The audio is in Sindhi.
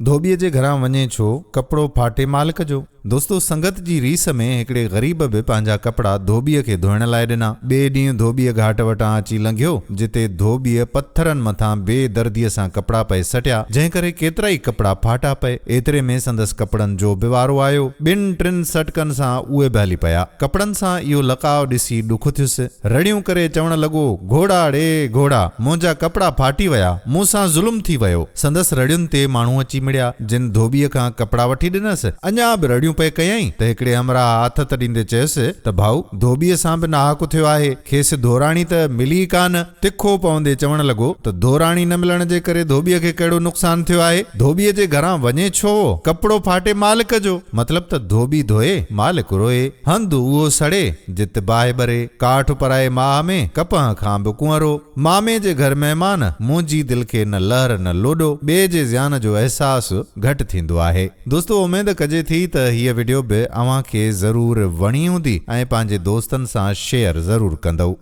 ڌوٻيء جي گهران وڃي ڇو، ڪپڙو ڦاٽي مالڪ جو. دوستو سنگت جي ريس ۾ هڪڙي غريب به پنهنجا ڪپڙا ڌوٻيء کي ڌوئڻ لاء ڏنا. ٻئي ڏينهن ڌوٻيء گهاٽ وٽان اچي لنگهيو، جتي ڌوٻيء پٿرن مٿان بي درديء سان ڪپڙا پئي سٽيا، جنهن ڪري ڪيترائي ڪپڙا ڦاٽا پئي. ايتري ۾ سندس ڪپڙن جو به وارو آيو. ٻن ٽن سٽڪن سان اهي به هلي پيا. ڪپڙن سان اهو لقاء ڏسي ڏک ٿيس. رڙيون ڪري چوڻ لڳو، گهوڙا ڙي گهوڙا! منهنجا ڪپڙا ڦاٽي ويا، مون سان ظلم ٿي ويو. سندس رڙين تي ماڻهو اچي مڙيا، جن ڌوٻيء کان ڪپڙا وٺي ڏنس. اڃا به رڙيون پئي ڪيائين ته هڪڙي همراهه آٿت ڏيندي چيس ته ڀائو، ڌوٻيء سان به ناحق ٿيو آهي، کيس ڌوراڻي ته ملي ئي ڪانه. تکو پوندي چوڻ لڳو ته ڌوراڻي نه ملڻ جي ڪري ڌوٻيء کي ڪهڙو نقصان ٿيو آهي؟ ڌوٻيء جي گهران وڃي ڇو؟ ڪپڙو ڦاٽي مالڪ جو. مطلب ته ڌوٻي ڌوئي، مالڪ روئي. هنڌ اهو سڙي، جت باهه ٻري. ڪاٺ پرائي ماهه ۾، ڪپهه کان به ڪنئرو. مامي جي گهر مهمان، منهنجي دل کي نه لهر نه لوڏو، ٻئي جي زيان جو احساس گهٽ ٿيندو آهي. دوستو اميد ڪجي ٿي ته هيء وڊيو به اوهان کي ضرور وڻي هوندي ۽ پنهنجي دوستن سان شيئر ضرور ڪندؤ.